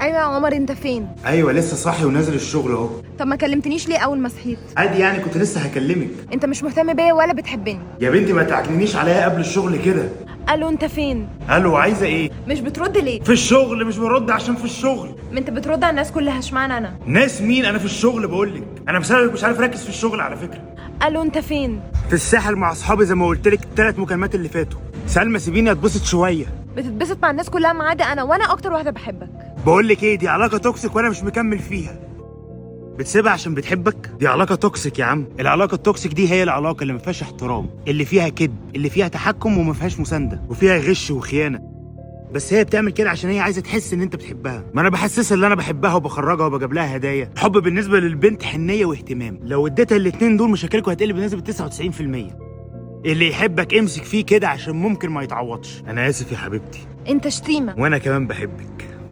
ايوه يا عمر، انت فين؟ ايوه لسه صاحي ونازل الشغل اهو. طب ما كلمتنيش ليه اول ما صحيت؟ عادي يعني، كنت لسه هكلمك. انت مش مهتم بيا ولا بتحبني. يا بنتي ما تعكننيش عليا قبل الشغل كده. الو، انت فين؟ الو، عايزه ايه؟ مش بترد ليه؟ في الشغل، مش برد عشان في الشغل. ما انت بترد على الناس كلها، اشمعنى انا؟ ناس مين؟ انا في الشغل بقولك. انا بسببك مش عارف اركز في الشغل على فكرة. الو، انت فين؟ في الساحل مع اصحابي زي ما قلت لك الثلاث مكالمات اللي فاتوا. سلمى سيبيني اتبسط شوية. بتتبسط مع الناس كلها ما عدا انا، وانا اكتر واحدة بحبك. بقول لك ايه، دي علاقة toxic وانا مش مكمل فيها. بتسيبها عشان بتحبك؟ دي علاقة toxic يا عم. العلاقة ال toxic دي هي العلاقة اللي ما فيهاش احترام، اللي فيها كذب، اللي فيها تحكم وما فيهاش مساندة، وفيها غش وخيانة. بس هي بتعمل كده عشان هي عايزه تحس ان انت بتحبها. ما انا بحسسها ان انا بحبها وبخرجها وبجيب لها هدايا. الحب بالنسبة للبنت حنيه واهتمام، لو اديتها الاتنين دول مشاكلكوا هتقل بنسبة 99%. اللي يحبك امسك فيه كده عشان ممكن ما يتعوضش. انا اسف يا حبيبتي. انت شتيمه. وانا كمان بحبك.